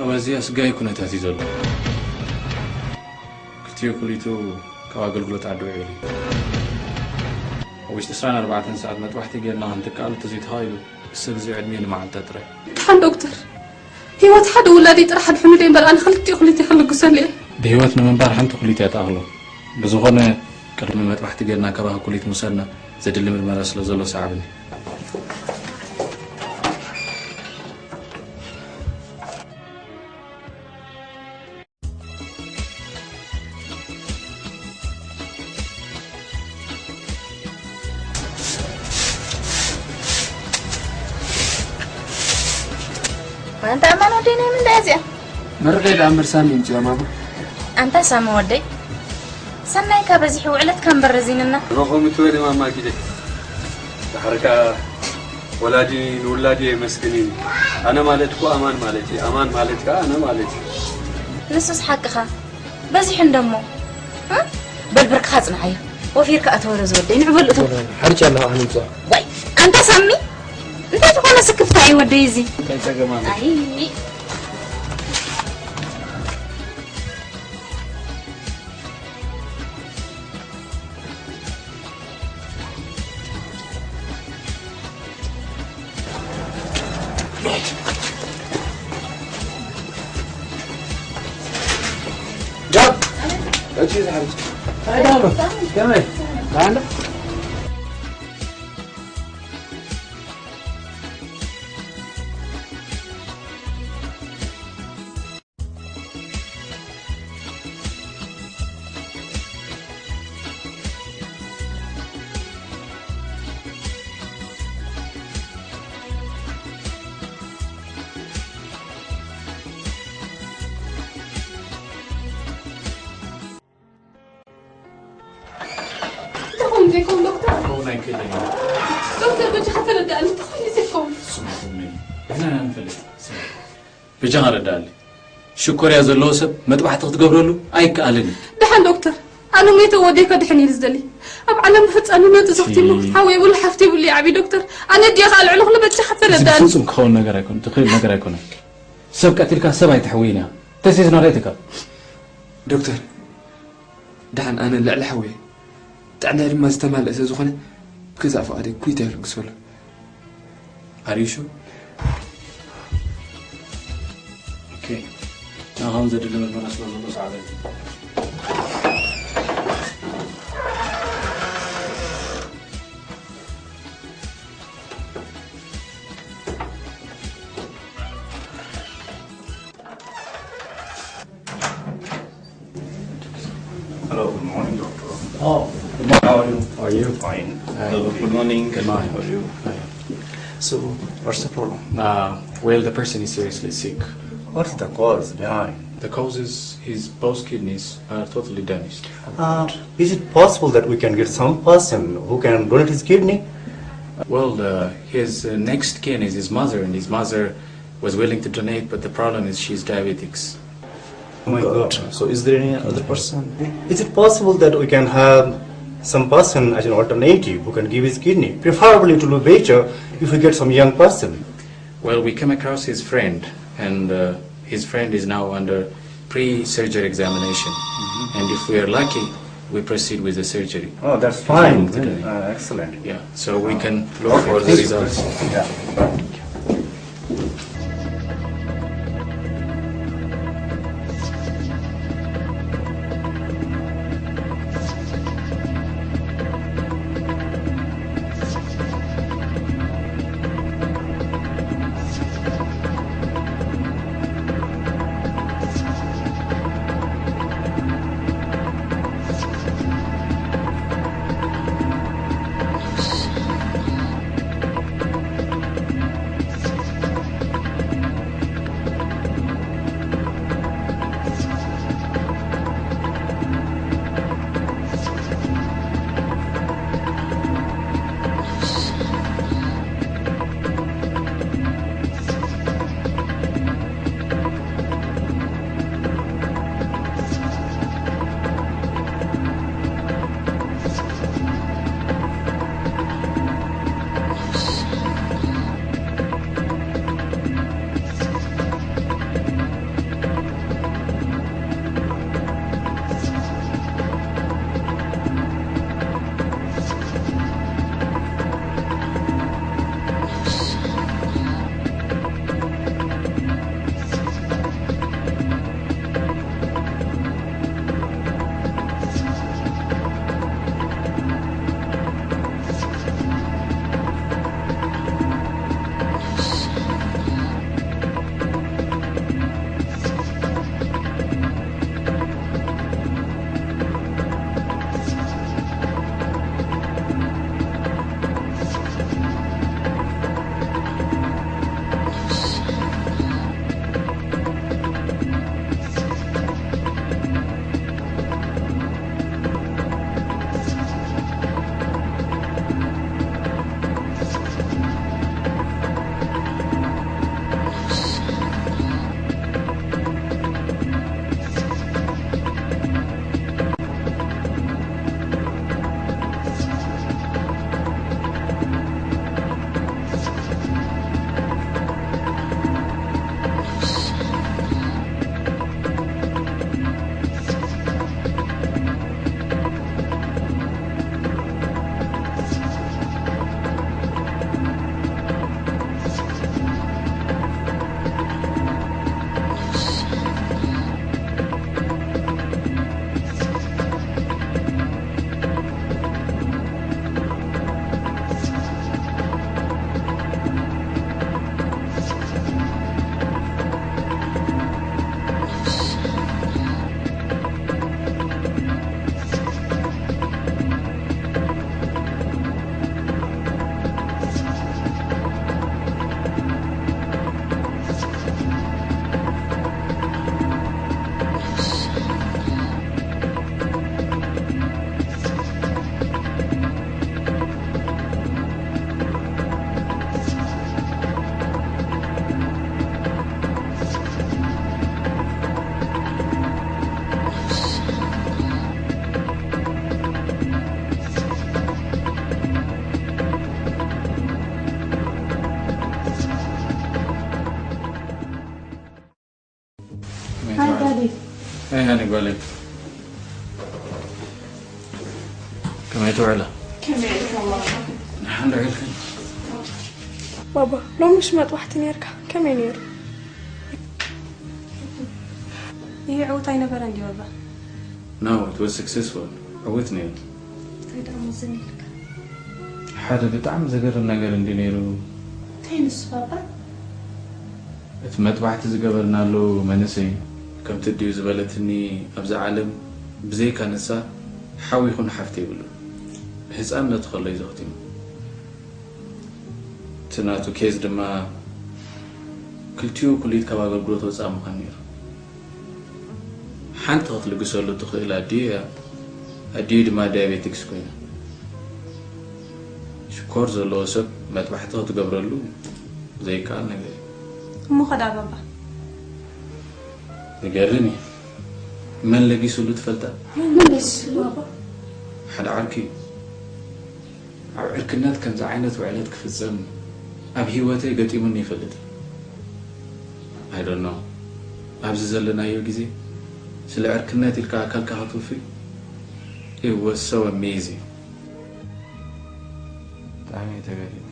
ኣብ ኣዝዩ ኣስጋኢ ኩነታት እዩ ዘሎ። ክልቲኡ ኩሊቱ ካብ ኣገልግሎት ዓዲ ውዒሉ እዩ። ኣብ ውሽጢ ዕስራን ኣርባዕተን ሰዓት መጥባሕቲ ጌርና ክንትክኣሉ ተዘይተኻኢሉ፣ ብሰብ እዚ ዕድሚኡ ንመዓልታት ጥራይ። ደሓን ዶክተር፣ ህይወት ሓደ ውላደይ ጥራሕ ኣድሕኑ ደይ እምበር፣ ኣነ ክልቲኡ ኩሊተይ ክልግሰሉ እየ። ብህይወት ንምንባር ሓንቲ ኩሊት እያ ትኣኽሎ። ብዝኾነ፣ ቅድሚ መጥባሕቲ ጌርና ካባኺ ኩሊት ምውሳድና ዘድሊ ምርመራ ስለ ዘሎ ሰዓብኒ። ኣንታ ኣማን ወደይ፣ ናይ ምንታይ እዚኣ? መርቐይ ደኣ እምበር ሳሚ ይምፅኦ ማማ። ኣንታ ሳሚ ወደይ፣ ሰናይካ በዚሑ ውዕለትካ እምበር ረዚንና። እሞ ከምኡ ትበሊ ማማ ኪደ። ድሓር ከኣ ወላዲ ንውላዱ የመስግን እዩ። ኣነ ማለት እኮ ኣማን ማለት እዩ። ኣማን ማለት ከኣ ኣነ ማለት እዩ። ንሱስ ሓቅኻ። በዚሑ እንደሞ። እ? በል ብርክኻ ጽንዓዮ። ወፊርካ ኣተወረ ዝወደይ። ንዕ በል እቶ። ሓርጭ ኣለኻ ኣነ ምጽዋ። ዋይ፣ ኣንታ ሳሚ። እንታይ ዝኾነ ስክፍታ እዩ ወደይ እዚ? እንታይ ጸገም ኣሎ? ኣይ። ዳብ! እቲ ዝሓርጭ። ኣይ ዳብ! ከመይ? ደሓን ዶ? እንታይ ኾን ዘይኮን ዶክተር? ክኸውን ኣይክእልን እዩ። ዶክተር፣ በጃኻ ተረዳእኒ። እንታይ ኾን ዘይኮን? ስማ፣ ስማ፣ ንሕና ኢና ንፈልጥ። ስማ። በጃኻ ረዳኣለይ። ሽኮርያ ዘለዎ ሰብ መጥባሕቲ ክትገብረሉ ኣይከኣልን እዩ። ደሓን ዶክተር፣ ኣነ ሞይተ ወደይ ከድሕን እዩ ዝደሊ። ኣብ ዓለም ብፍጻሜ መጥዞኽቲ እሞ እሺ። ሓወይ የብሉ፣ ሓፍቲ የብሉ ይዓቢ ዶክተር። ኣነ ድየ ከኣ ልዕሊ ኩሉ በጃኻ እዚ ተረዳእኒ። ብፍጹም ክኸውን ነገር ኣይኮነን፣ ትኽእል ነገር ኣይኮነን። ሰብ ቀቲልካ ሰብ ኣይትሕውይን እያ። This is not ethical። ዶክተር፣ ደሓን ኣነ ልዕሊ ሓወይ ጥዕናይ ድማ ዝተማልአ ስለ ዝኾነ፣ ብገዛእ ፍቓደይ ኩሊተይ ክልግሰሉ። Are you sure? Okay። ንዓኹም ዘድሊ ምርመራ ስለ ዘሎ ሰዓት ኣይትንፈ። Hello, good morning, doctor. Oh, good morning. How are you? How are you? Fine. Hi. Hello, good morning. Good morning. How are you? Hi. So, what's the problem? Uh, well, the person is seriously sick. What's the cause behind? The cause is his both kidneys are totally damaged. Uh, is it possible that we can get some person who can donate his kidney? Well, uh, his uh, next kin is his mother, and his mother was willing to donate, but the problem is she's diabetics. Oh my God. So is there any other person? Is it possible that we can have some person as an alternative who can give his kidney? Preferably it will be better if we get some young person. Well, we came across his friend, and uh, his friend is now under pre-surgery examination. And if we are lucky, we proceed with the surgery. Oh, that's fine. Then, uh, excellent. Yeah, so we can look for the results. Yeah. ይበለይ። ከመይ ትውዕላ? ከመይ ኢልካ? ደሓን ዶ ኢልክን? ባባ፣ ሎሚ ምሽ መጥባሕቲ ነርካ፣ ከመይ ነይሩ? ይህ ዕውት ኣይነበረን ድዩ ባባ? No, it was successful. ዕውት ነይሩ። እንታይ ደኣ መዘን ኢልካ? ሓደ ብጣዕሚ ዘገርም ነገር እንዲ ነይሩ። እንታይ ንሱ ባባ? እቲ መጥባሕቲ ዝገበርናሉ መንእሰይ ከምቲ ድዩ ዝበለትኒ፣ ኣብዛ ዓለም ብዘይካ ንሳ ሓው ይኹን ሓፍቲ የብሉን። ብህፃንነቱ ከሎ እዩ ዘኽቲሙ። እቲ ናቱ ኬዝ ድማ ክልቲኡ ኩሊት ካብ ኣገልግሎት ወፃኢ ምዃን ነይሩ። ሓንቲ ክትልግሰሉ ትኽእል ኣዲኡ እያ። ኣዲኡ ድማ ዳያቤቲክስ ኮይና። ሽኮር ዘለዎ ሰብ መጥባሕቲ ክትገብረሉ ዘይከኣል ነገር እዩ። እሞ ኸዳ ባባ? ይገርም እዩ። መን ለጊስሉ ትፈልጣ? መን ለጊስሉ ባባ? ሓደ ዓርኪ እዩ። ኣብ ዕርክነት ከምዚ ዓይነት ውዕለት ክፍጸም ኣብ ህይወተይ ገጢሙኒ ይፈልጥ? I don't know። ኣብዚ ዘለናዮ ግዜ ስለ ዕርክነት ኢልካ ኣካልካ ክትውፊ? It was so amazing። ብጣዕሚ እየ ተገሪመ።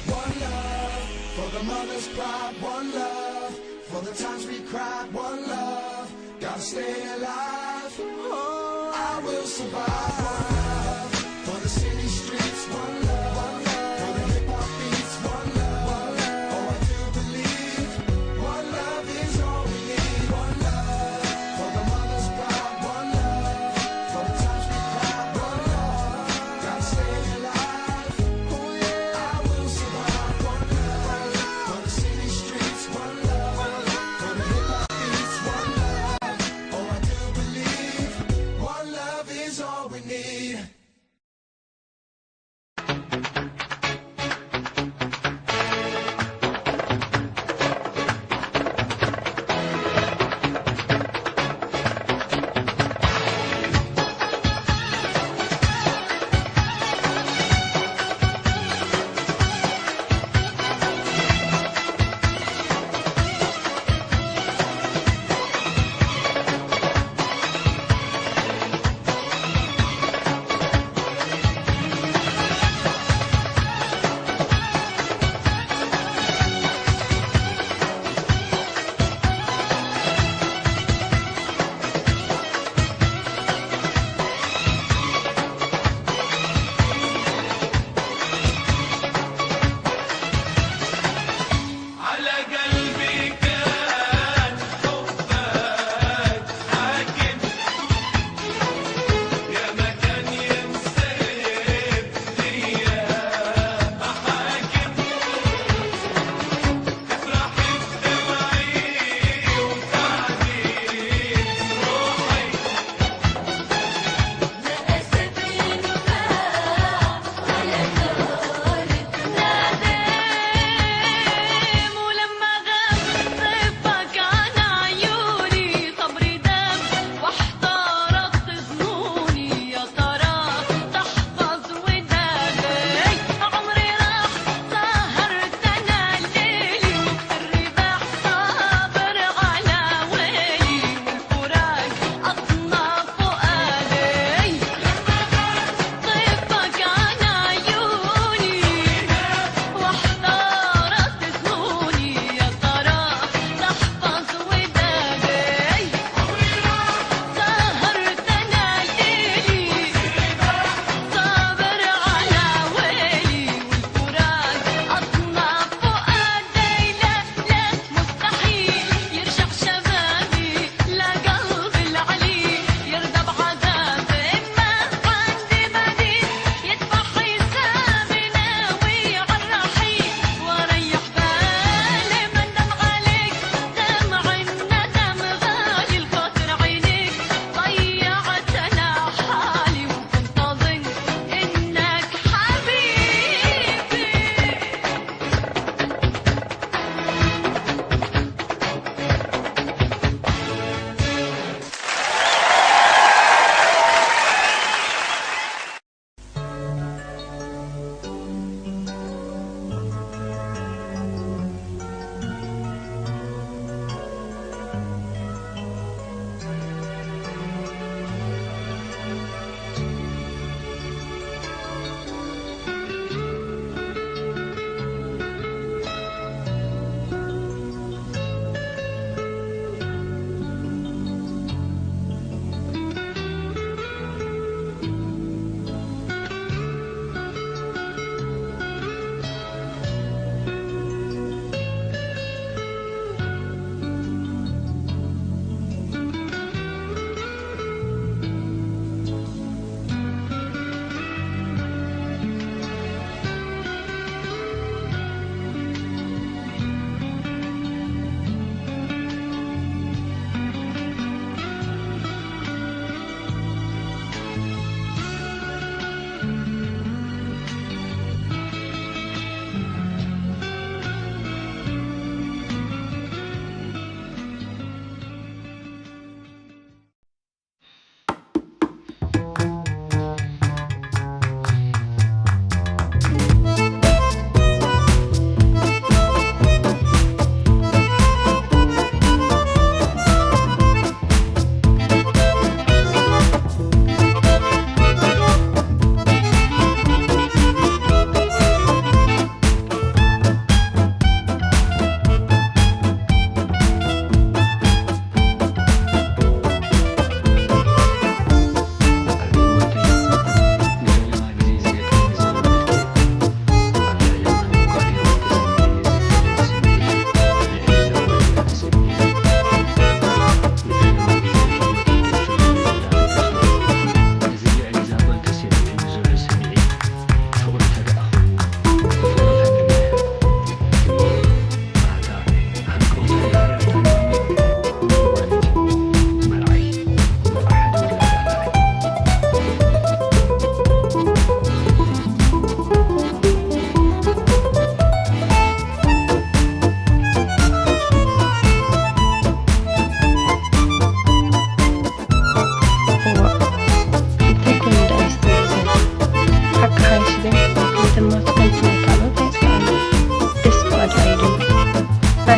One love for the mothers' pride, one love for the times we cried, one love, gotta stay alive. I will survive. One love for the city streets, one love for the hip hop beats, one love. Oh, I do believe one love is all we need. One love for the mothers' pride, one love for the times we cried, one love.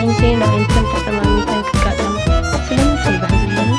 ሙሴ ንዓይ እንተን ተጠማሚተን ክጋጠም ስለምንታይ ባህ ዝብለኒ?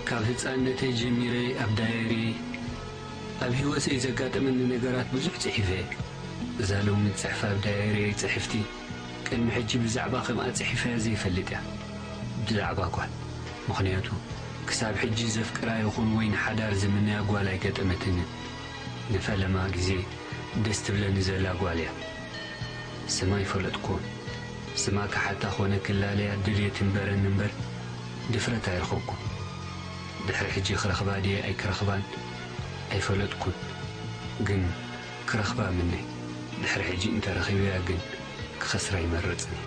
ካብ ህጻንነተይ ጀሚረ ኣብ ዳየሪ ኣብ ህይወተይ ዘጋጠመኒ ነገራት ብዙሕ ጽሒፈ። እዛ ሎሚ ጽሕፍ ኣብ ዳየሪ ጽሕፍቲ ቅድሚ ሕጂ ብዛዕባ ከምኣ ጽሒፈያ ዘይፈልጥ እያ። ብዛዕባ ጓል። ምኽንያቱ ክሳብ ሕጂ ዘፍቅራ ይኹን ወይ ንሓዳር ዝምነያ ጓል ኣይገጠመትንን። ንፈለማ ግዜ ደስ ትብለኒ ዘላ ጓል እያ። ስማ ኣይፈለጥኩዎን። ስማ ክሓታ ኾነ ክላለያ ድልየት እምበረኒ እምበር ድፍረት ኣይረኸብኩን። ድሕሪ ሕጂ ክረኽባ ድየ ኣይክረኽባን ኣይፈለጥኩን። ግን ክረኽባ እምነ። ድሕሪ ሕጂ እንተረኺበያ ግን ክኸስራ ኣይመርጽን።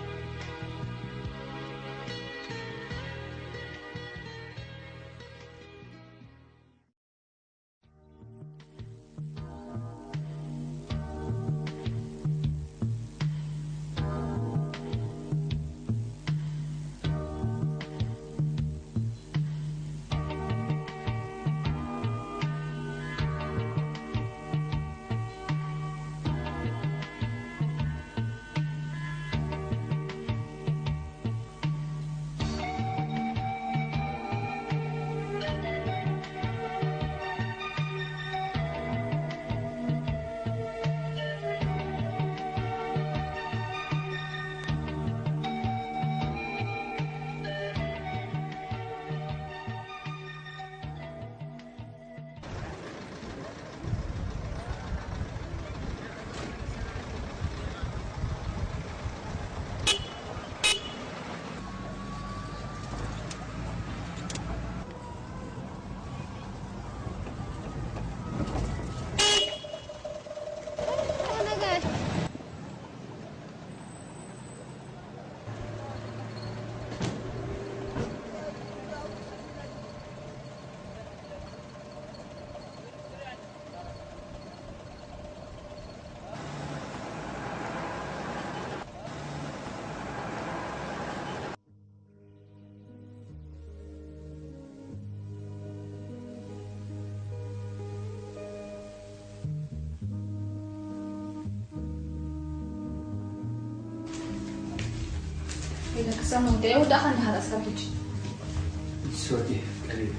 ኢለ ክሰሙ እንታይ ወዳኻ እንዳሃራ ሳብጅ ሶቲ ቀሪብ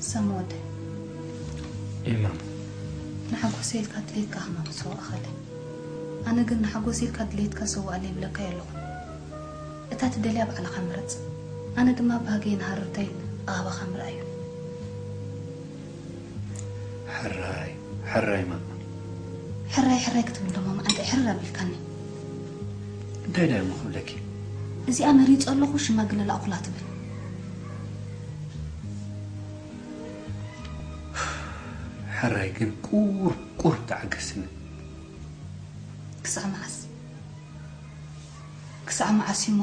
ሰም ወደይ፣ እማም፣ ንሓጎሰይ ኢልካ ድሌትካ ህማም ሰዋእኻለይ። ኣነ ግን ንሓጎሰይ ኢልካ ድሌትካ ሰዋእለይ ይብለካ የለኹን። እታ ትደልያ ባዕልኻ ምረጽ። ኣነ ድማ ባህገይን ሃረርተይን ኣባኻ ምርኣዩ። ሕራይ፣ ሕራይ ማማ። ሕራይ፣ ሕራይ ክትብል ደሞ መዓንጣይ ሕርር ኣቢልካኒ። እንታይ ደኣ እሞ ክብለኪ? እዚኣ መሪጸ ኣለኹ ሽማግለ ላእኩላ ትብል። ሕራይ ግን ቁሩብ፣ ቁሩብ ተዓገስኒ። ክሳዕ መዓስ? ክሳዕ መዓስ እሞ?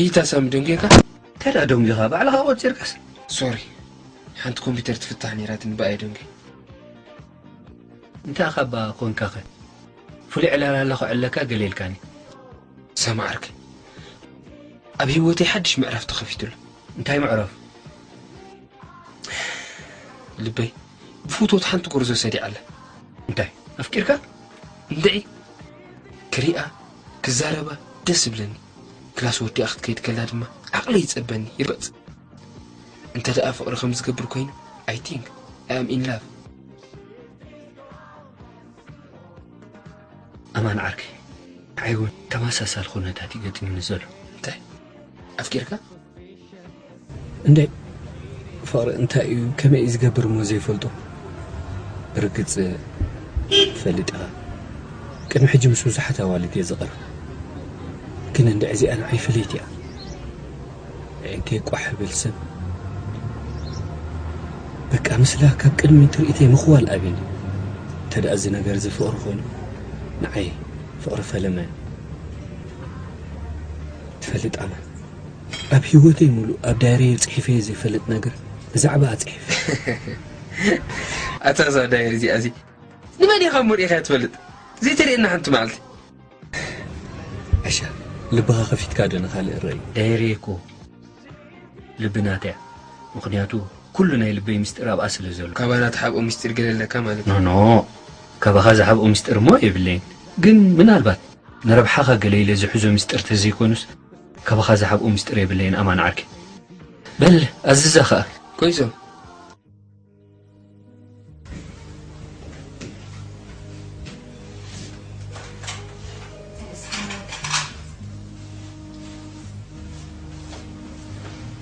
ኢታ ሳሚ ደንጌካ? እንታይ ደኣ ደንጊኻ? ባዕልኻ ቆጺርካስ? ሶሪ፣ ሓንቲ ኮምፒተር ትፍታሕ ነይራትኒ ብኣይ ደንጊ። እንታይ ካባ ኮንካኸ? ፍሉይ ዕላል ኣሎ ክዕለካ ገለ ኢልካኒ። ሳሚ ዓርከይ፣ ኣብ ህይወተይ ሓድሽ ምዕራፍ ተኸፊቱ ኣሎ። እንታይ ምዕራፍ? ልበይ ብፍትወት ሓንቲ ጎርዞ ሰዲዓ ኣላ። እንታይ ኣፍቂርካ? እንድዒ፣ ክሪኣ ክዛረባ ደስ ዝብለኒ። ክላስ ወዲኣ ክትከይድ ከላ ድማ ዓቕለይ ይጸበኒ፣ ይርበጽ። እንተ ደኣ ፍቕሪ ከም ዝገብር ኮይኑ፣ I think I am in love። ኣማን ዓርከይ፣ ንዓይ እውን ተመሳሳሊ ኩነታት እዩ ገጢሙኒ ዘሎ። እንታይ? ኣፍቂርካ? እንዴ፣ ፍቕሪ እንታይ እዩ፣ ከመይ እዩ ዝገብር እሞ ዘይፈልጦ? ብርግጽ ትፈልጥ ኢኻ። ቅድሚ ሕጂ ምስ ብዙሓት ኣዋልድ እየ ዝቐርብ። ግን እንድዒ እዚኣ ንዓይ ፍልይቲ እያ። ኣዒንተይ ቋሕ እብል ሰብ። በቃ ምስላ ካብ ቅድሚ ትርኢተይ ምኽዋል ኣብዩኒ። እንተ ደኣ እዚ ነገር እዚ ፍቕሪ ኮይኑ፣ ንዓይ ፍቕሪ ፈለማ እዩ። ትፈልጥ ኣማን፣ ኣብ ህይወተይ ሙሉእ ኣብ ዳይሪየይ ጽሒፈዮ ዘይፈልጥ ነገር ብዛዕባኣ ጽሒፈ። ኣታ እዛ ዳይሪ እዚኣ እዚ ንመን ኢኻ እሞ ርኢኻያ ትፈልጥ? ዘይተርእየና ሓንቲ መዓልቲ። ዓሻ፣ ልብኻ ከፊትካ ዶ ንኻልእ ርኣይ? ዳይሪ እኮ ልቢ ናተይ እያ። ምኽንያቱ ኩሉ ናይ ልበይ ምስጢር ኣብኣ ስለ ዘሎ። ካባና ትሓብኦ ምስጢር ገለ ኣለካ ማለት እዩ? ኖ፣ ኖ። ካባኻ ዝሓብኦ ምስጢር እሞ የብለይን። ግን ምናልባት ንረብሓኻ ገለ ኢለ ዝሕዞ ምስጢር ተዘይኮኑስ፣ ካባኻ ዝሓብኦ ምስጢር የብለይን ኣማን ዓርከይ። በል፣ ኣዝዛ ኸኣ። ኮይሶም።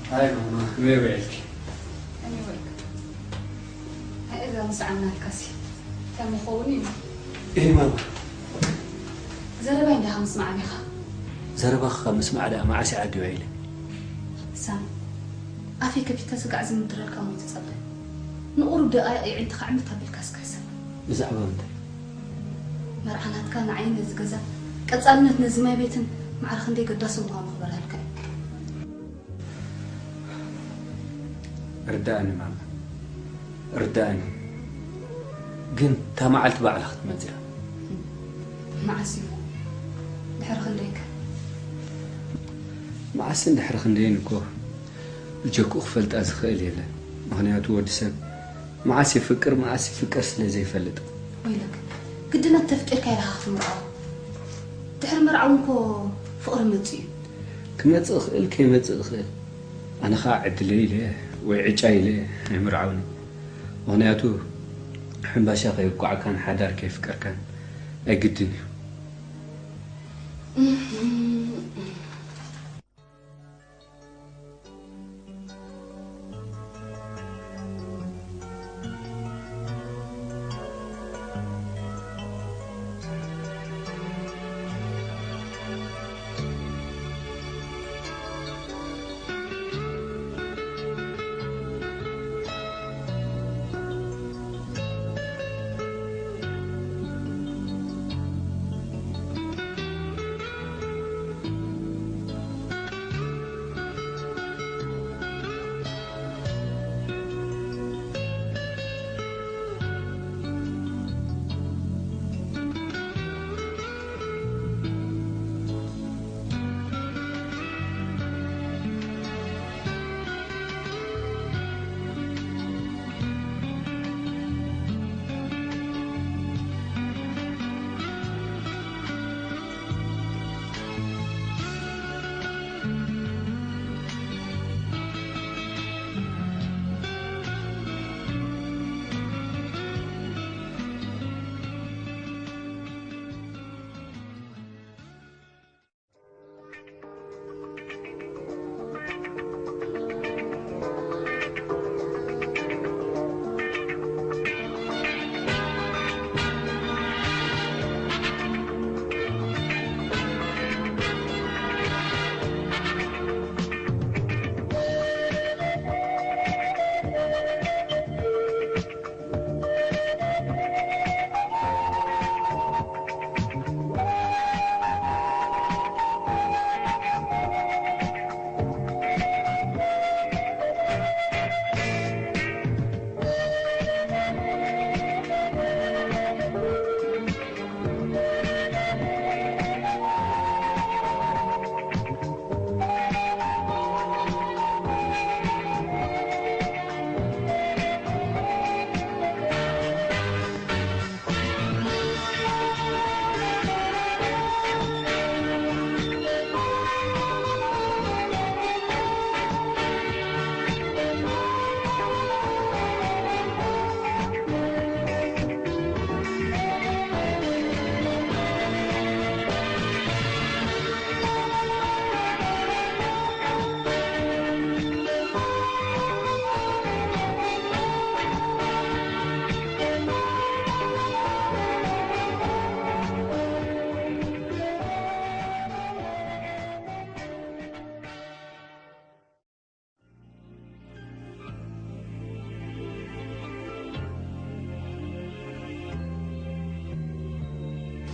ሃይ ማማ፣ ከመይ ውዒልኪ? ከመይ ውዒልካ? ኣይ፣ እዛ ምስዓና ኣልካሲ። እንታይ ምኸውን እዩ? እይ ማማ። ዘረባይ እንዲኻ ምስማዕ ኣቢኻ። ዘረባኻ ምስማዕ ደኣ መዓስ እዩ ዓዲ ውዒለ? ሳሚ፣ ኣፈይ ከፊተ ስጋዕ ዝምድረልካ እሞ ትጸበ። ንቑሩብ ደቓይቕ የዒንትኻ ዕምት ኣቢልካ እስከ ሕሰብ። ብዛዕባ ምንታይ? መርዓ ናትካ ንዓይን ነዚ ገዛን ቀጻልነት ነዚ ማይ ቤትን ማዕረ ክንደይ ገዳሲ ምዃኑ ክበርሃልካ እዩ። ርዳእኒ ማማ፣ ርዳእኒ። ግን እታ መዓልቲ ባዕላ ክትመጽእ እያ። መዓስ እዩ? ድሕሪ ክንደይ ከ? መዓስን ድሕሪ ክንደይን እኮ ብጀክኡ ክፈልጣ ዝኽእል የለን። ምኽንያቱ ወዲ ሰብ መዓስ የፍቅር መዓስ ይፍቀር ስለ ዘይፈልጥ። ወይለክ፣ ግድነት ተፍቂርካ ኢልካ ክትምርዖ። ድሕሪ መርዓ እውን እኮ ፍቕሪ መጽእ እዩ። ክመጽእ ይኽእል ከይመጽእ ይኽእል። ኣነ ኸዓ ዕድለይ ኢለ ወይ ዕጫ ኢለ ኣይምርዓውን። ምኽንያቱ ሕምባሻ ከየብቋዕካን ሓዳር ከየፍቀርካን ኣይግድን እዩ።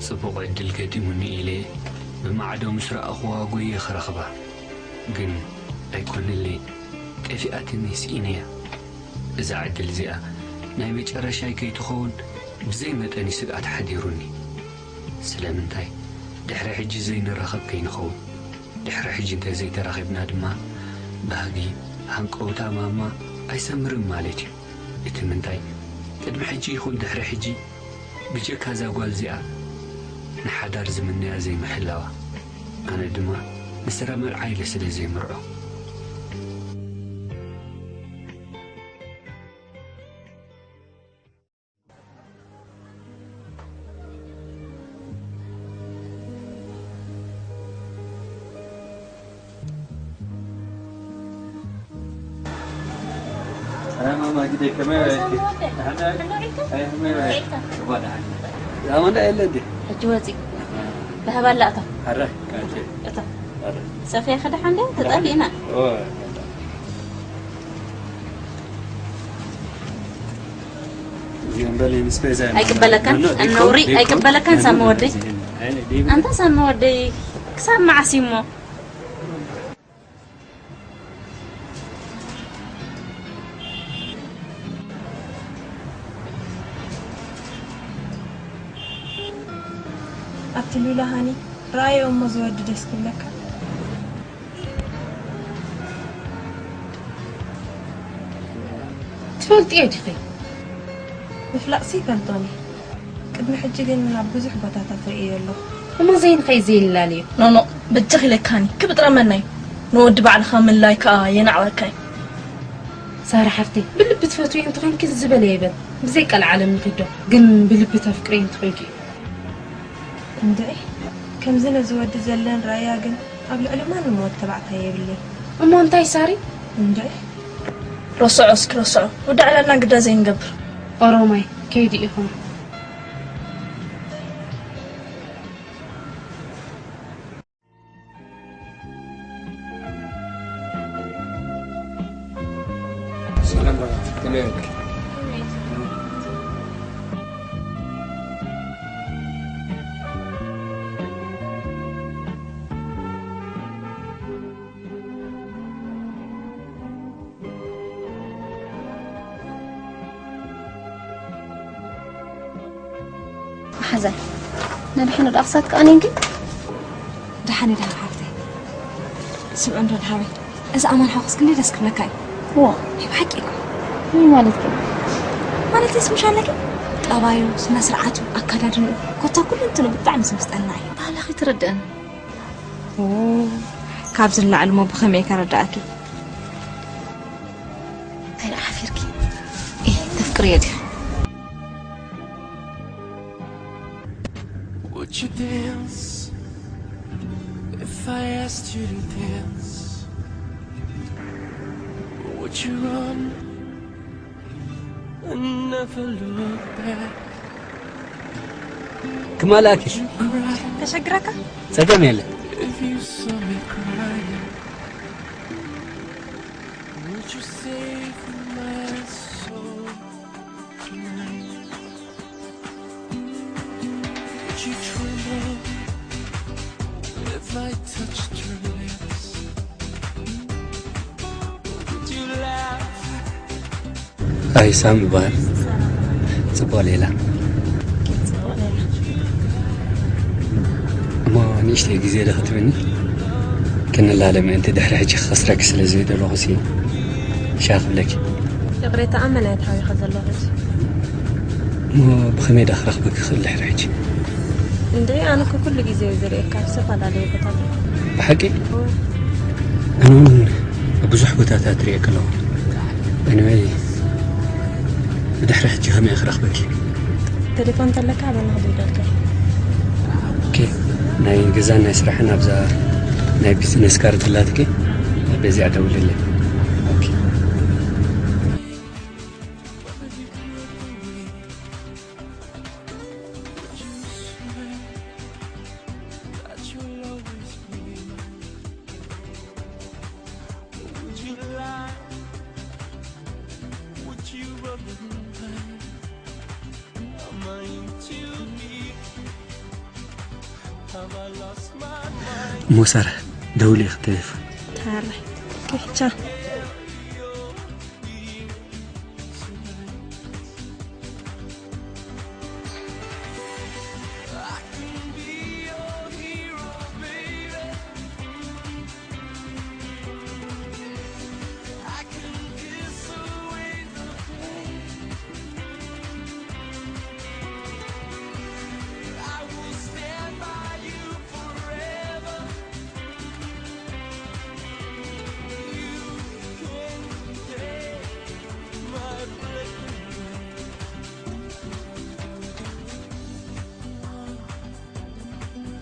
ጽቡቕ ዕድል ገጢሙኒ ኢለ ብማዕዶ ምስ ረኣኹዋ ጎየ ክረኽባ። ግን ኣይኮነለይን። ጠፊኣትኒ ስኢነያ። እዛ ዕድል እዚኣ ናይ መጨረሻይ ከይትኸውን ብዘይ መጠን እዩ ስግኣት ሓዲሩኒ። ስለምንታይ ድሕሪ ሕጂ ዘይንራኸብ ከይንኸውን? ድሕሪ ሕጂ እንተ ዘይተራኺብና ድማ ባህጊ፣ ሃንቀውታ ማማ ኣይሰምርን ማለት እዩ። እቲ ምንታይ ቅድሚ ሕጂ ይኹን ድሕሪ ሕጂ ብጀካ እዛ ጓል እዚኣ ንሓዳር ዝምነያ ዘይምሕላዋ፣ ኣነ ድማ ንስረ መርዓ ኢለ ስለ ዘይምርዖ። ሰላም ማማ ግደ፣ ከመይ ውዒልኪ? ደሓን ዲኺ? ሕንዶ ሪእካ? ኣይ፣ ከመይ ውዒልኪ? ሪእካ? እባ ደሓን። ዛመንዳ የለ እንዴ? ሕጂ ወፂ። ባህባላ እታ። ኣረ፣ ካንቺ። እታ። ኣረ። ሰፍያ ከደሓን ዲያ? ተጣሊእና። ኦ። እዚኦም በል፣ ምስ ቤዛ ኢና። ኣይቅበለካን? ኖ፣ ኖ፣ ኣነውሪ ዲኮ፣ ዲኮ። ኣይቅበለካን? ኖ፣ ኖ፣ ሳሚ ወደይ። ኖ፣ ኖ፣ ኖ። ኣንታ ሳሚ ወደይ፣ ክሳብ መዓስ እሞ? ኣቲ ሉላ ሃኒ፣ ረኣዮ እሞ ዝወዲ ደስ ክብለካ። ትፈልጥዮ ዲኺ? ምፍላጥሲ ይፈልጦን እየ። ቅድሚ ሕጂ ግን ኣብ ብዙሕ ቦታታት ርእየ ኣለኹ። እሞ ዘይንኸይ ዘይንላልዮ። ኖ፣ ኖ፣ በጃኺ ኢለካኒ፣ ክብጥረመና እዩ። ንወዲ ባዕልኻ ምልላይ ከኣ የናዕወካ እዩ። ሳራ ሓፍተይ፣ ብልቢ ትፈትውዮ እንተኾይንኪ ዝበለ ይበል። ብዘይ ቀልዓለም ንኺዶ፣ ግን ብልቢ ተፍቅርዮ እንተኾይንኪ። እንድዒ፣ ከምዚ ነዚ ወዲ ዘለን ራእያ ግን ኣብ ልዕሊ ማንም ወዲ ተባዕታይ የብለይ። እሞ እንታይ ሳሪ? እንድዒ። ረስዖ እስኪ ረስዖ። ወዲ ዕላልና ግዳ ዘይንገብር። ኦሮማይ፣ ከይዱ ኢኹም። ሰላም በላ፣ ከመይ ኣለኪ? መሓዛይ፣ ነድሕኑ ደኣ ክሳት ከኣ ኔንኪ? ደሓን እየ፣ ደሓን ሓፍተይ። ስምዒ እንዶ ደሓበይ፣ እዚ ኣማን ሓውክስ ክንደይ ደስ ክብለካ እዩ። እዋ። ናይ ብሓቂ እኮ። እንታይ ማለት እዩ? ማለት ስምሽ ኣለኪ? ጠባዩ፣ ስነ ስርዓቱ፣ ኣካዳድንኡ፣ ኮታ ኩሉ እንትኑ ብጣዕሚ ዝምስጠልና እዩ። ባህላኺ ትርድእን። ኦ፣ ካብዚ ንላዕሊ እሞ ብኸመይ ከረድኣኪ? ኣይነ ሓፊርኪ። እ፣ ተፍቅርዮ ዲኺ? Would you dance if I asked you to dance? Would you run and never look back? ክማላኪ። Would you cry ተሸግረካ? ጸገም የለ። If you saw me crying? Would you save my soul tonight? Would you tremble if I touched your lips? Would you laugh? ኣይ ሳም ይበሃል። ጽቡቕ ሌላ። እሞ ንእሽተይ ግዜ ዶ ክትህብኒ? ክንላለ ምእንቲ ድሕሪ ሕጂ ክኸስረኪ ስለ ዘይደለኹ ሲ ሻ ክብለኪ። ይቕሬታ፣ ኣብ መን እየ ተሓቢኸ ዘለኹ? እሞ ብኸመይ ዳ ክረኽበኪ ክኽእል ድሕሪ ሕጂ? እንዴ፣ ኣነ እኮ ኩሉ ግዜ እየ ዝርእየካ ኣብ ዝተፈላለዩ ቦታታት። ብሓቂ? እወ። ኣነ እውን ኣብ ብዙሕ ቦታታት ርእየኪ ኣለኹ። Anyway፣ ብድሕሪ ሕጂ ከመይ ክረኽበኪ? ቴሌፎን እንተለካ ኣበና ክደውለልካ። ኦኬ፣ ናይ ገዛን ናይ ስራሕን ኣብዛ ናይ ቢዝነስ ካርድ ኣላትኪ፣ በዚኣ ደውልለይ። ኦኬ። እሞ ሳራ፣ ደውሊ ኢኺ ቴሌፎን። ታራ፣ ቻው።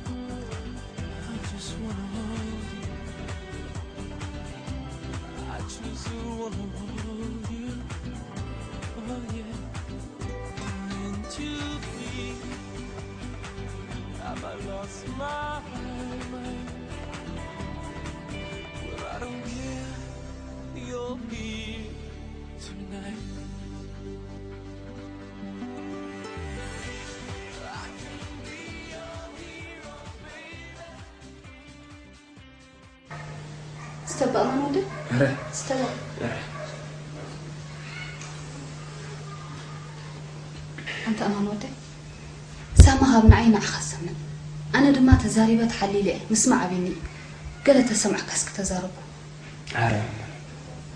I just wanna hold you. I just wanna hold you. Oh yeah. Meant to be. Have I lost my mind? Well, I don't care. You'll be tonight. ስተባ ኣማን ወደ? ኧረ። ስተባ። ኧረ። ኣንታ ኣማን ወደ፣ ሳማ ካብ ንዓይ ንዓኻ ሰምዕ። ኣነ ድማ ተዛሪበ ተሓሊለ እየ። ምስማዕ ኣብዩኒ እዩ። ገለ ተሰምዐካ እስኪ ተዛረቦ። ኧረ።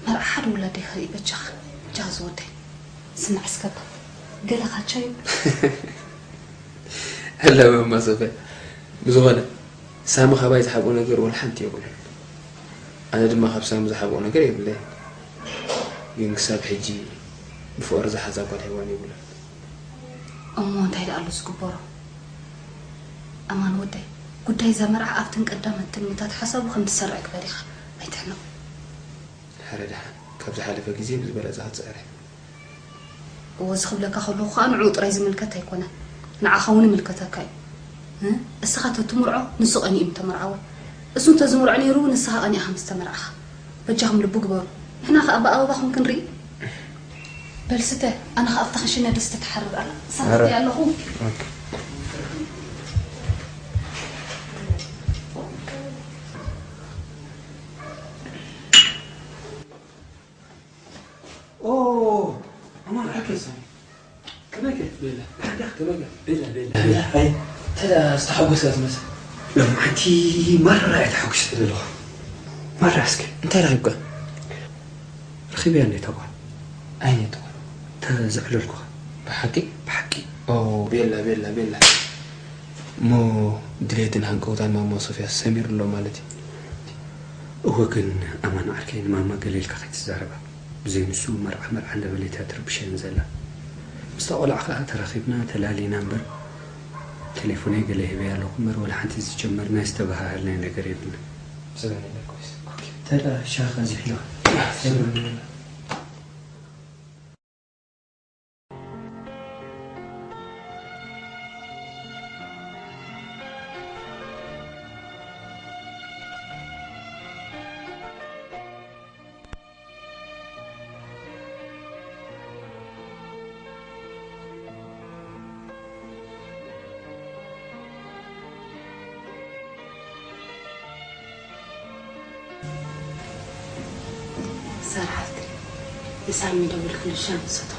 መርዓ ሓደ ውላደይ ክርኢ በጃኻ። በጃኻ ዝወደይ። ስማዕ እስከ እባ። ገለ ካቻ እዩ። ኣለበ እማ ሶፍያ። ብዝኾነ፣ ሳሚ ካባይ ዝሓብኦ ነገር ወላ ሓንቲ የብሉን። ኣነ ድማ ካብ ሳሚ ዝሓብኦ ነገር የብለይን። ግን ክሳብ ሕጂ ብፍቕሪ ዝሓዛ ጓል ሄዋን የብሉን። እሞ እንታይ ደኣ ኣሎ ዝግበሮ? ኣማን ወደይ፣ ጉዳይ እዛ መርዓ ኣብተን ቀዳሞት ትልምታት ሓሳቡ ከም ትሰርዕ ግበር ኢኻ። ኣይትሕነቕ። ሕረ ደሓን፣ ካብ ዝሓለፈ ግዜ ብዝበለጸ ክትጽዕሪ። እወ፣ እዚ ክብለካ ከለኹ ከኣ ንዕኡ ጥራይ ዝምልከት ኣይኮነን። ንዓኻ እውን ይምልከተካ እዩ። እ? እስኻ ተትምርዖ ንሱ ቀኒኡ ምተመርዓወ። እሱ እንተዝምርዖ ነይሩ ንስኻ ቀኒእኻ ምስተመርዓኻ። በጃኹም ልቢ ግበሩ። ንሕና ከኣ ብኣበባኹም ክንርኢ። በል ስተ፣ ኣነ ከኣ ኣብታ ክሽነ ድስቲ ትሓርር ኣላ። እሳ ኧረ። ትስተይ ኣለኹ። ኦኬ። ኦ፣ ኣማን ዓርከይ ሳሚ። ከመይ ከ? ቤላ። ሓዳኽ ከመይ ከ? ቤላ፣ ቤላ። ቤላ፣ ኣይ፣ ተዳ ዝተሓጎሰ ትመስል። ሎማዓንቲ ማራ እየ ተሓጒሰ ዘለኹ። ማራ እስከ፣ እንታይ ረኺብካ? ረኺበያ እንደ ተጓል። ኣይ፣ ተጓል። ተዘዕለልኩኻ። ብሓቂ? ብሓቂ። ኦ፣ ቤላ፣ ቤላ፣ ቤላ። እሞ ድሌትን ሃንቀውታን ማማ ሶፍያ ሰሚሩ ኣሎ ማለት እዩ። እወ፣ ግን ኣማን ዓርከይ ንማማ ገለ ኢልካ ከይትዛረባ። ብዘይ ንሱ መርዓ መርዓ እንዳበለት እያ ትርብሸኒ ዘላ። ምስታ ቆልዓ ከኣ ተራኺብና ተላሊና እምበር፣ ቴሌፎነይ ገለ ሂበያ ኣለኹ እምበር፣ ወላ ሓንቲ ዝጀመርናዮ ዝተበሃሃልናዮ ነገር የብልናን። ብሰላም ይለኮስ። ኦኬ፣ ተላ ሻኻ ዝሒልኻ። ሳራ ሓፍተይ፣ ንሳሚ ደዊልክሉ ሻሂ ንሰቶ።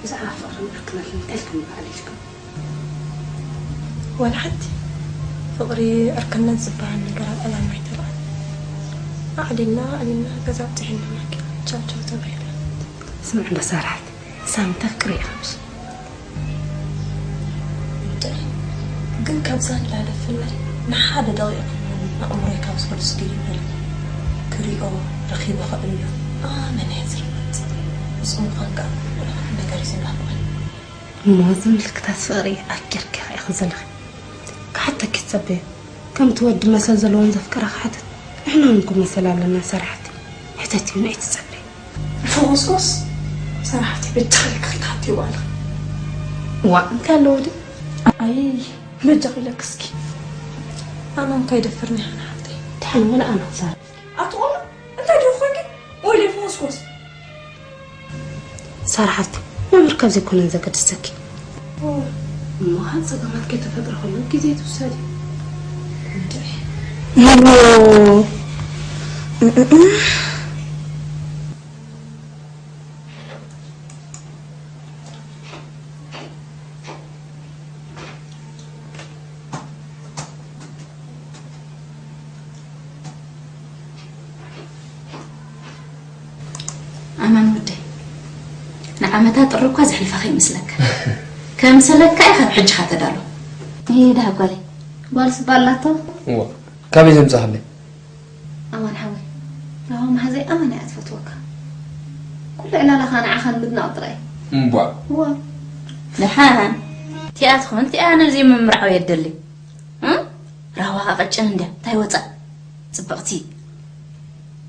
ብዛዕባ ፍቕርን ዕርክነትን እንታይ ኢልክኒ በዓል ኢልክኒ? ዋላ ሓንቲ። ፍቕሪ ዕርክነት ዝበሃል ነገር ኣብ ዕላማ ኣይተርኣን። ኣዕሊልና ኣዕሊልና ገዛ ኣብፂሕና ማኪና ቻው ቻው ተባሂልና። ስምዒ እንዶ ሳራ ሓፍተይ፣ ሳሚ ተፍቅሪ ኢኻ ምሽ? እንድዒ፣ ግን ካብዛ ንላዕሊ ብፍላይ ንሓደ ደቂቕ እውን ኣእምሮይ ካብ ዝፈልስ ድዩ በለ። ክሪኦ፣ ረኺበ ከዕልሎ ኣመና እየ ዝርበጽ። ብጽሙቕ ከኣ ወላ ሓንቲ ነገር እዩ ዘይናፍቐኒ። እሞ እዚ ምልክታት ፍቕሪ ኣኪርኪ ኢኺ ዘለኺ። ክሓተኪ ትጸበዮ። ከምቲ ወዲ መሰል ዘለዎን ዘፍቅራ ክሓትት፣ ንሕና እውን እኮ መሰል ኣለና ሳራ ሓፍተይ። ሕተትዮ፣ ንኣይ ትጸበይ። ፎስፎስ ሳራ ሓፍተይ በጃኺ ክትሓትዮ ባዕልኺ። ዋእ፣ እንታይ ኣለዎ ድዩ? ኣይ፣ በጃኺ ኢለኪ እስኪ። ኣነ እውን ከይደፍርኒ ሓና ሓፍተይ። ደሓን ወላ ኣነ ክዛረብ። ኣቲ ቆልዓ፣ እንታይ ድዩ ኮይንኪ? ወይለይ ፎስፎስ። ሳራ ሓፍተይ፣ መምህር ካብ ዘይኮነን ዘገድሰኪ። እሞ፣ ጸገማት ከይተፈጥረ ከሎ ግዜ ትውሰድ። እንድዒ። እሞ፣ ኣማን ወደይ፣ ንዓመታ ጥሪ እኳ ዘሕልፋ ከይመስለካ። ከምሰለካ ኢኻ ካብ ሕጂኻ ተዳሎ። ይህ ደሃ ጓለይ፣ ጓል ስባ ኣላቶ? እዋ፣ ካበይ ዘምጻኽለይ? ኣማን ሓወይ፣ ራሆ መሓዘይ ኣማን እያ ትፈትወካ። ኩሉ ዕላላኻ ንዓኻ ንምድናቕ ጥራይ። እምቧ። እዋ። ደሓን፣ እቲኣ ትኾን እቲኣ ነዚ ምምርዓው የደሊ። እም? ራህዋ ቀጭን እንድያ፣ እንታይ ወጻእ? ጽብቕቲ።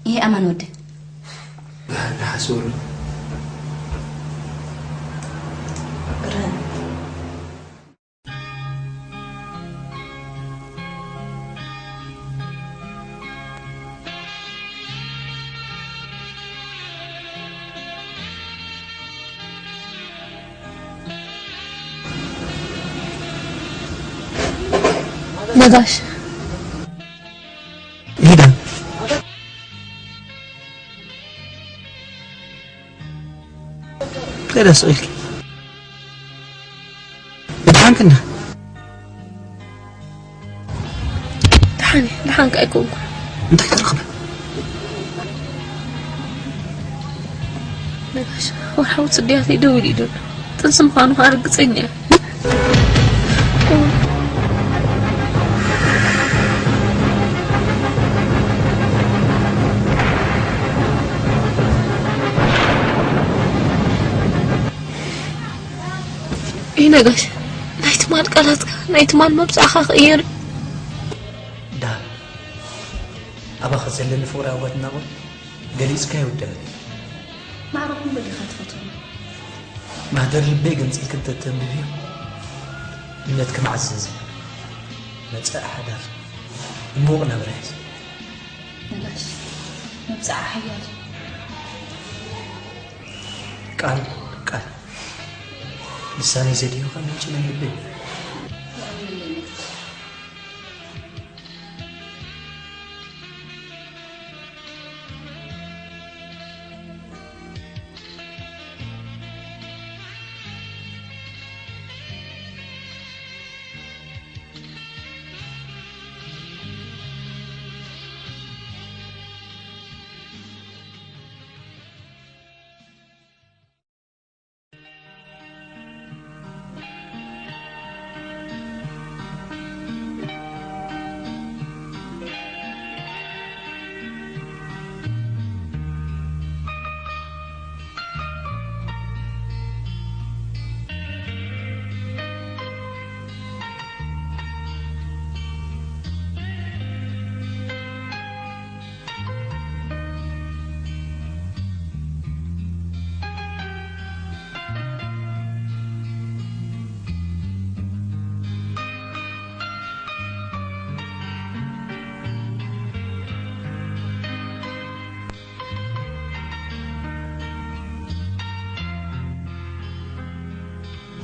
ይሄ ኣማን ወደ። ንሓስበሉ። ነጋሽ። ሊዳ። እንታይ ደስ ኢልኪ? ብድሓን ክንዲ። ደሓን እየ፣ ደሓን ከኣ ኣይኮንኩን። እንታይ ተረኽበ? ነጋሽ፣ ወርሓዊ ጽድያተይ ደው ኢሉ እዩ ዘሎ። ጥንሲ ምዃኑ ከኣ ርግጸኛ እየ። ይነጋሽ፣ ናይ ትማል ቃላትካ፣ ናይ ትማል መብጽዓኻ ክእየር። ዳ፣ ኣባኻ ዘለኒ ፍቕሪ ኣዋድናቑ ገሊጽካ ይውዳእ። ማዕረ ኩሉ ዲኻ ትፈትዎ? ማህደር ልበይ ገንጺልኪ እንተተንብብዮ፣ እምነትኪ መዓስ ዘንዚዑ? መጻኢ ሓዳር፣ ምዉቕ ናብራ እዩ። ነጋሽ፣ መብጽዓ ሓያል እዩ። ቃል፣ ቃል። ልሳነይ ዘድህዮ ኸኣ ምንጪ ናይ ልበይ እዩ።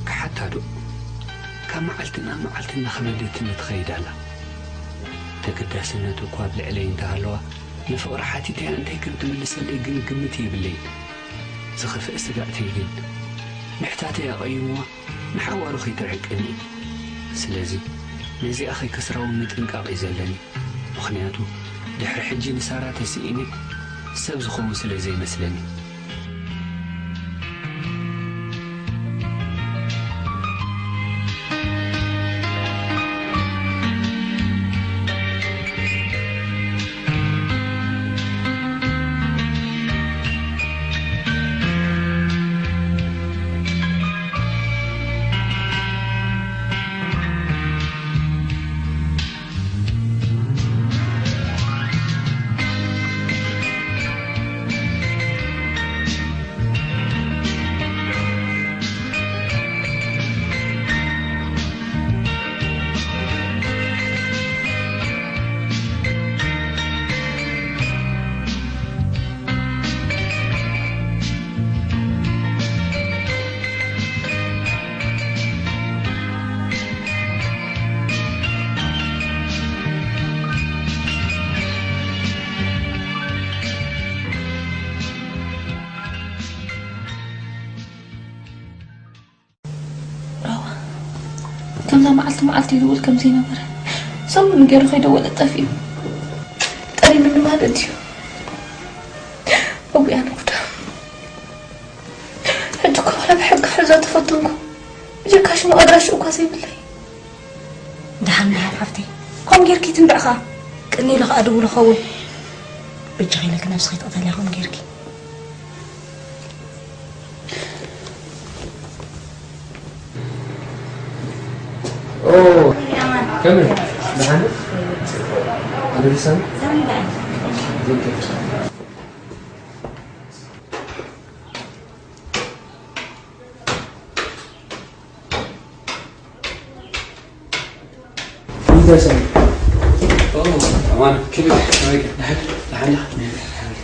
ክሓታ ዶ? ካብ መዓልቲ ናብ መዓልቲ እናኸበደትኒ ትኸይድ ኣላ። ተገዳስነቱ እኳ ኣብ ልዕለይ እንተሃለዋ፣ ንፍቕሪ ሓቲተያ እንታይ ከም ትምልሰለይ ግን ግምት የብለይን። ዝኸፍእ ስጋእ ተይልን። ምሕታተይ ኣቐይምዋ፣ ንሓዋሩ ከይተርሕቀኒ። ስለዚ ነዚኣ ከይከስራ እውን ምጥንቃቕ እዩ ዘለኒ። ምኽንያቱ ድሕሪ ሕጂ ንሳራ ተስኢነ ሰብ ዝኸውን ስለ ዘይመስለኒ። ራዋ፣ ከምዛ መዓልቲ መዓልቲ ይድውል ከም ዘይነበረ፣ ሰሙን ገይሩ ከይደወለ ጠፊኡ። ጠሊምኒ ማለት ድዩ? ኣቡይ፣ ኣነ ጉዳ። ሕጂ እኮ ዋላ ብሕጊ ክሕዞ ተፈተንኩ። ብጀካ ሽሙ ኣድራሽኡ እኳ ዘይብለይ። ደሓን፣ ደሓን ሓፍተይ። ከምኡ ጌርኪ ትንብዕ ኸኣ። ቅኒ ኢሉ ኸኣ ድውል ኸውን። በጃኺ ኢለኪ ነብስኺ ትቕተልያ ከምኡ ጌርኪ። ኦ፣ ከመይ? ደሓን? ኣመሊሳኒ? እንታይ ሰሚዕ? ኦ፣ ኣማን፣ ክብር፣ ከመይ ገ-? ደሓን፣ ደሓን፣ ደሓን።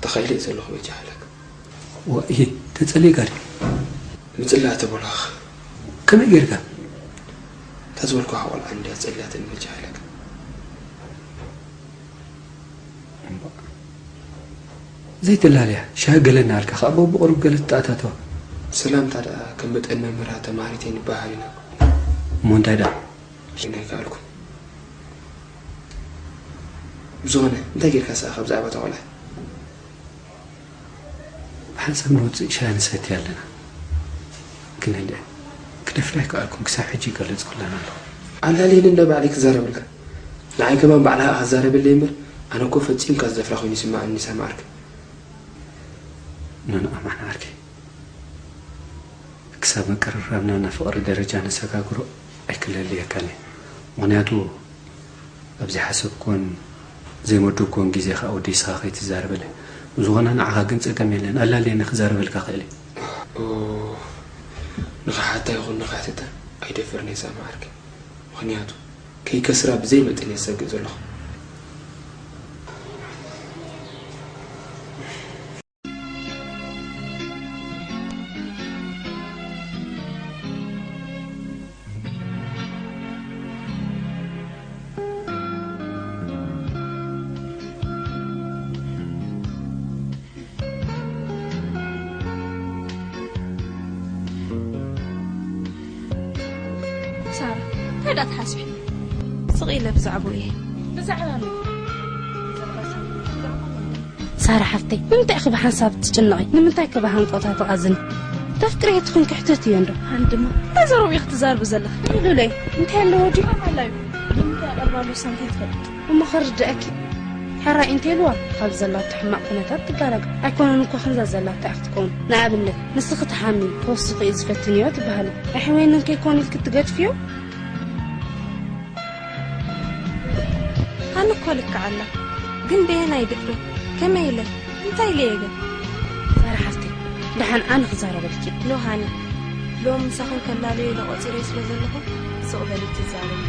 ተኸይለ እየ ዘለኹ፣ በጃ ሓለክ። ዋ፣ እየ፣ ተጸሊእካ ድዩ? ምጽላእ ተበልኩኻ። ከመይ ጌርካ? እታ ዝበልኩኻ ቆልዓ እንድያ ጸሊኣትኒ፣ በጃ ሓለክ። እምባ። ዘይትላለያ፣ ሻሂ ገለ እናበልካ፣ ካብ ብቑሩብ ገለ ትተኣታተዋ። ሰላምታ ደኣ ከም መጠን መምህራ ተማሃሪት እየ ንበሃል ኢና። እሞ እንታይ ደኣ? ሽን ኣይከኣልኩን። ብዝኾነ፣ እንታይ ጌርካ ስኣ ካብ ዛዕባ እታ ቆልዓ? ብሓንሳብ ንወጽእ ሻሂ ንሰቲ ኣለና። ግን እንድዒ፣ ክደፍራ ኣይከኣልኩን፣ ክሳብ ሕጂ ይገለጽኩላን ኣለኹ። ኣላልየኒ እንዶ ባዕለይ ክዛረበልካ። ንዓይ ከማን ባዕልኻ ኢኻ ትዛረበለይ እምበር፣ ኣነ እኮ ፈጺምካ ዝደፍራ ኮይኑ ይስምዓኒ፣ ሰማዕርክ። ኖኖ፣ ኣማን ዓርከይ። ክሳብ ምቅርራብና ናብ ፍቕሪ ደረጃ ነሰጋግሮ ኣይክለልየካን እየ። ምኽንያቱ ኣብ ዘይሓሰብኩዎን ዘይመደብኩዎን ግዜ ከኣ ወዲ ንስኻ ከይትዛረበለይ። ብዝኾነ ንዓኻ ግን ጸገም የለን፣ ኣላልየኒ ክዛረበልካ ክእል እየ። ኦ፣ ንኽሓታ ይኹን ንኽሕትታ ኣይደፍርን እየ ሳሚ ዓርከይ። ምኽንያቱ ከይከስራ ብዘይ መጠን እየ ዝሰግእ ዘለኹ። ሳራ፣ እንታይ ደኣ ትሓስቢ? ስቕ ኢለ ብዛዕባኡ እየ። ብዛዕባ መን? ሳራ ሓፍተይ፣ ንምንታይ ኢኺ ብሓንሳብ ትጭነቒ? ንምንታይ ከ ብሃንቀውታ ትቐዝኒ? ተፍቅርዮ ትኹን ክሕተት እዮ እንዶ? ሃኒ ድማ፣ እንታይ ዘረባ ኢኺ ትዛረቢ ዘለኺ? ሉለይ፣ እንታይ ኣለዎ ድዩ? ኣማላይ፣ ንምንታይ ቀርባ ኣሎ ሳንቲም ትፈልጥ? እሞ ከርድኣኪ። ሕራይ እንተልዋ፣ ካብ ዘላቶ ሕማቕ ኩነታት ትጋላገል። ኣይኮነን እኮ ከምዛ ዘላታ ኢያ ክትከውን። ንኣብነት፣ ንስኺ ትሓሚ፣ ክወስኽ እዩ ዝፈትን እዮ ትበሃሊ። ኣሕወይንን ከይኮን ኢልኪ ትገድፍዮ? ሃኒ እኮ ልክዕ ኣላ። ግን በየናይ ድፍረት? ከመይ ኢለ? እንታይ ኢለየ ግን? ሳራ ሓፍተይ፣ ደሓን ኣነ ክዛረበልኪ። ኖ ሃኒ፣ ሎም ምሳኽን ከላለዮ ኢለ ቆጺረዮ ስለ ዘለኹ፣ ስቕ በሊ ትዛረቢ።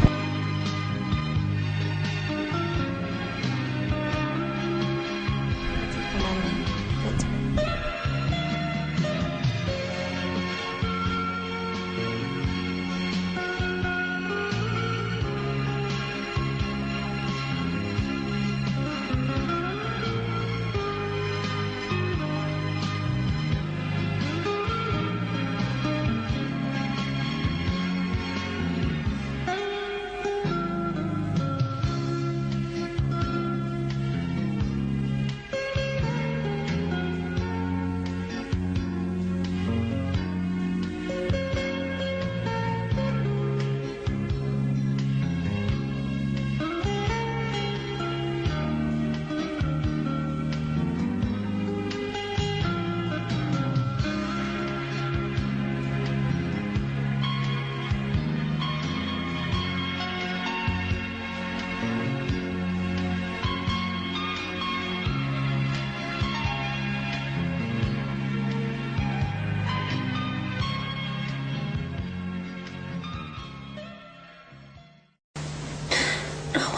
እዋ፣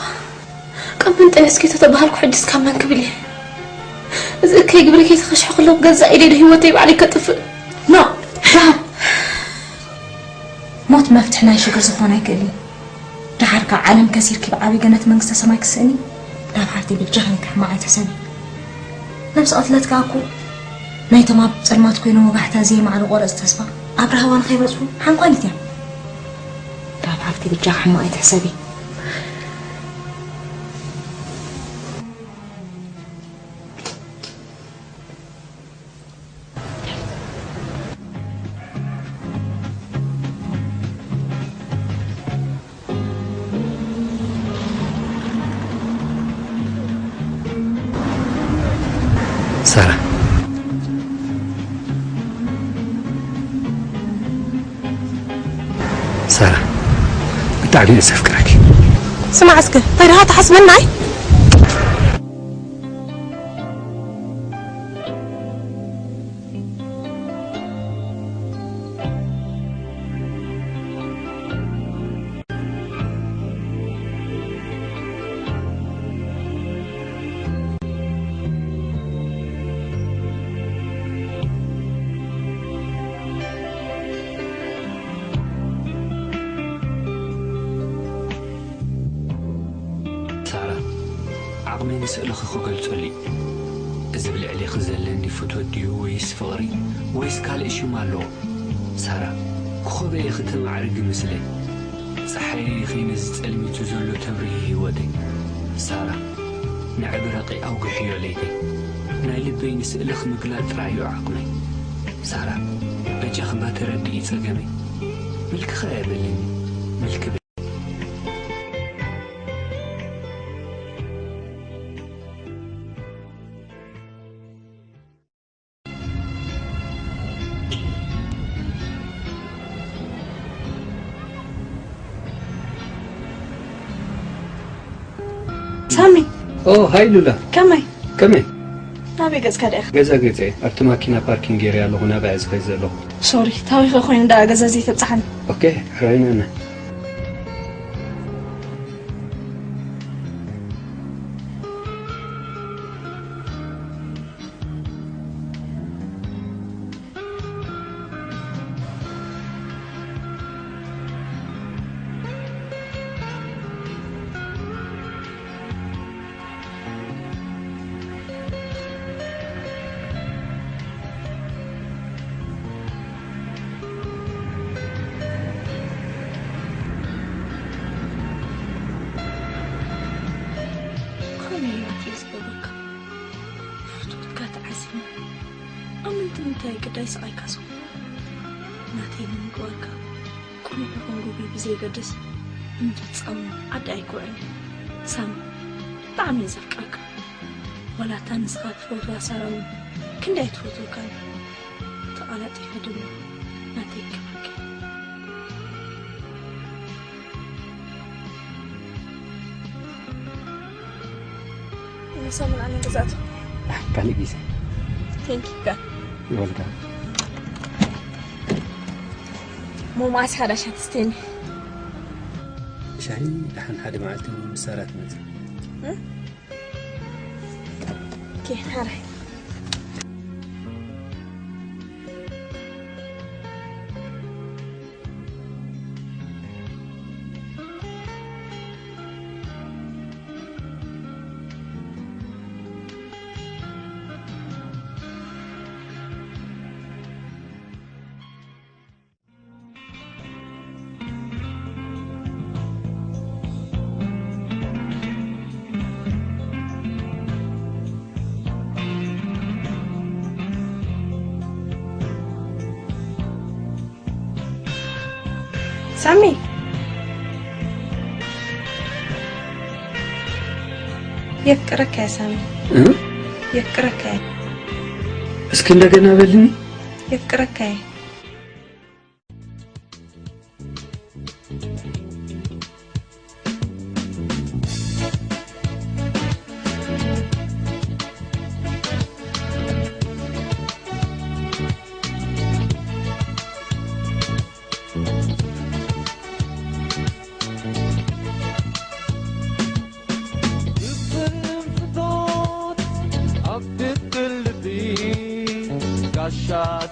ካብ መን ጠቢስኪ ተተባሃልኩ ሕጅስ ካብ መን ክብል እየ? እዚ እከይ ግብሪ ከይተኸሽሐ ከሎ ብገዛእ ኢደይ ዶ ህይወተይ ባዕለይ ከጥፍእ? ኖ፣ ደሃብ። ሞት መፍትሒ ናይ ሽግር ዝኾን ኣይክእል እዩ። ደሓር ካብ ዓለም ከሲርኪ ብዓብዪ ገነት መንግስተ ሰማይ ክስእኒ? ደሃብ ሓፍተይ፣ በጃኺ ነቲ ሕማቕ ኣይትሕሰቢ። ነብሲ ቅትለት ከኣ እኮ ናይቶም ኣብ ጸልማት ኮይኖም ወጋሕታ ዘየማዕዱ ቆረጽቲ ተስፋ ኣብ ራህዋ ንኸይበጽሑ ሓንኳሊት እያ። ደሃብ ሓፍተይ፣ በጃኺ ሕማቕ ኣይትሕሰቢ። ሳራ፣ ሳራ፣ ብጣዕሚ እየ ዘፍቅረኪ። ስማዕ እስከ፣ እንታይ ደኣ ትሓስበናይ? ሳራ፣ ዓቕመይ ንስእልኺ ክገልጸሉ እዩ። እዚ ብልዕሌኺ ዘለኒ ፍትወት ድዩ ወይስ ፍቕሪ ወይስ ካልእ ሽም ኣለዎ? ሳራ፣ ክኾበ ኢኺ ተማዕርጊ ምስለይ። ጸሓየይ ኢኺ ነዚ ጸልሚቱ ዘሎ ተብርሂ ህይወተይ። ሳራ፣ ንዕብረቂ ኣውግሕዮ ለይተይ። ናይ ልበይ ንስእልኺ ምግላጽ ጥራይ እዩ ዓቕመይ። ሳራ፣ በጃኺ እባ ተረድኢ ጸገመይ። ምልኪ ኸኣ የብለይን። ምልኪ ኦ፣ ሃይ ሉላ። ከመይ? ከመይ? ናበይ ገጽካ ዲኻ? ገዛ ገጸ፣ ኣብቲ ማኪና ፓርኪንግ ገይረ ኣለኹ፣ ናብኣ እየ ዝኸይድ ዘለኹ። ሶሪ፣ ታዊኸ ኮይኑ ደኣ ገዛ ዘይተብጽሓኒ። ኦኬ፣ ሕራይናና። ከመይ ናተይ ዝገበርካ? ፍትወትካ ተዓዚብና፣ ኣብ ምንታይ ምንታይ ግዳይ ስቓይካ ሰው ናተይ ንምግባርካ፣ ቅኑዕ ይኹን ጉጉይ ብዘይገድስ፣ እንድትጸሙ ዓዲ ኣይክውዕልን። ሳሚ፣ ብጣዕሚ እየ ዘፍቅረካ። ዋላ እታ ንስኻ ትፈትዋ ሳራ እውን ክንደይ ኣይትፈትወካን። ተቓላጢፈ ድማ ናተይ ክብረኪ። ሰሙን ኣነ ገዛእቱ። ካልእ ግዜ። Thank you ጋር። You're welcome። ሞማስ ሓዳሻት ስተኒ። ሻሂ ደሓን ሓደ መዓልቲ ምሳራት መጽእ። ኦኬ፣ ሓራይ። ሳሚ፣ የፍቅረካ እየ ሳሚ። እ? የፍቅረካ እየ። እስኪ እንደገና በልኒ። የፍቅረካ እየ።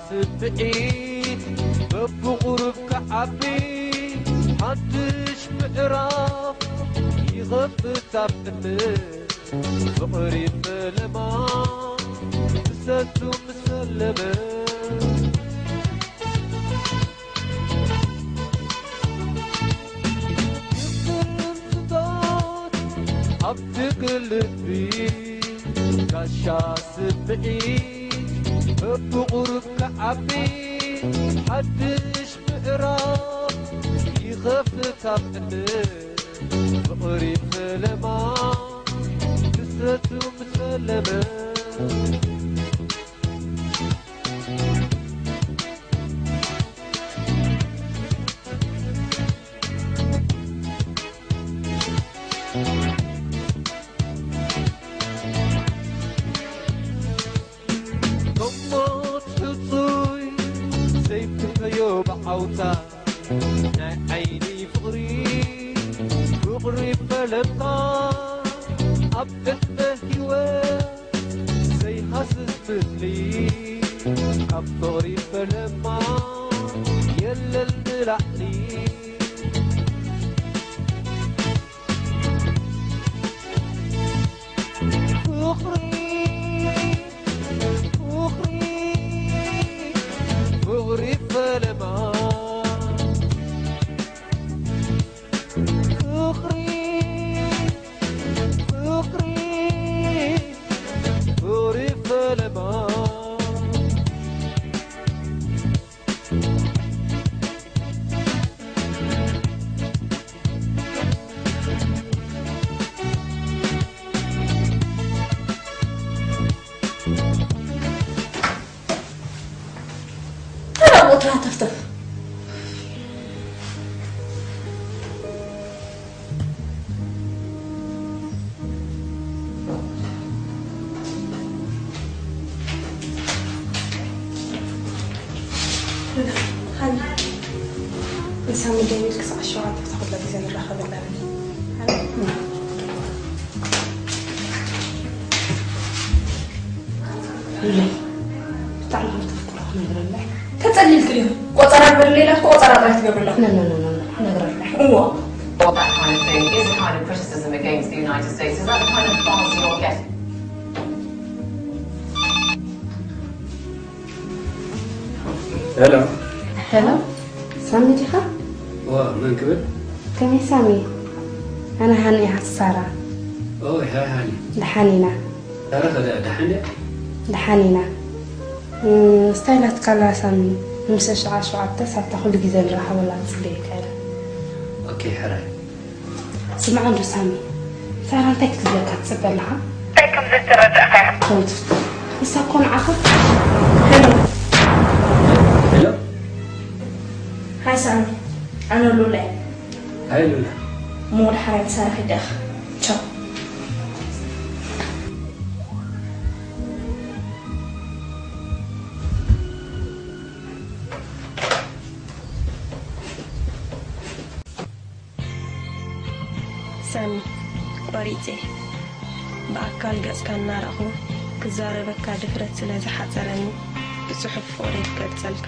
ስምዒት በብቑሩብ ክዓቢ ሓድሽ ምዕራፍ ይኸፍት ኣብ እምነት ፍቕሪ ፈለማ ንሰቱ ምስ ፈለመ ይፍርም ስቶት ኣብ ትግል ልቢ ጋሻ ስምዒት በብቑሩብ ክዓቢ ሓድሽ ምዕራፍ ይኸፍት ኣብ ዕድል ፍቕሪ ፈለማ ክሰቱ ምስ ፈለመ ምደይብል ክሳዕ ሸውዓተ ተኹሎ ግዜ ንራኸበላ። ሉለይ፣ ብጣዕሚ ከም ተፍቅሮ ክነግረላ። ተጸሊልክ ድዩ? ቆጸራ ግበርለይ ኢላትኩ፣ ቆጸራ ጥራይ ትገብርላ። ኖ፣ ኖ፣ ኖ፣ ኖ፣ ክነግረላ። እዎ። What that kind of thing is a kind of criticism against the United States. Is that the kind of buzz you're getting? ሄሎ። ሄሎ፣ ሳሚ ዲኻ? ዋ፣ መን ክብል? ከመይ ሳሚ? ኣነ ሃኒ እያ፣ ሳራ። ኦይ፣ ሃይ ሃኒ። ደሓን ኢና። ሳራ ከ ደሓን ድያ? ደሓን ኢና። እም፣ ስታይላት ካላ ሳሚ፣ ንምሰ ሸዓ ሸውዓተ ሳታ ኩሉ ግዜ ንራኸበላ ጽበየካ ኢለ። ኦኬ፣ ሕራይ። ስማዕ እንዶ ሳሚ፣ ሳራ እንታይ ክትብለካ ትጽበ ኣለኻ? እንታይ ከም ዘተረዳእካ ኢኻ። ተውት። ንሳ እኮ ንዓኻ። ሄሎ። ሄሎ። ሃይ ሳሚ፣ ኣነ ሉላ እየ። ሃይ ሉላ። እሞ ወደ ሓራይ ምሳና ኺድ ኢኻ። ቻው። ሳሚ፣ ቆሪጸ። ብኣካል ገጽካ እናረኣኹ ክዛረበካ ድፍረት ስለ ዝሓጸረኒ ብጽሑፍ ፍቕረይ ክገልጸልካ።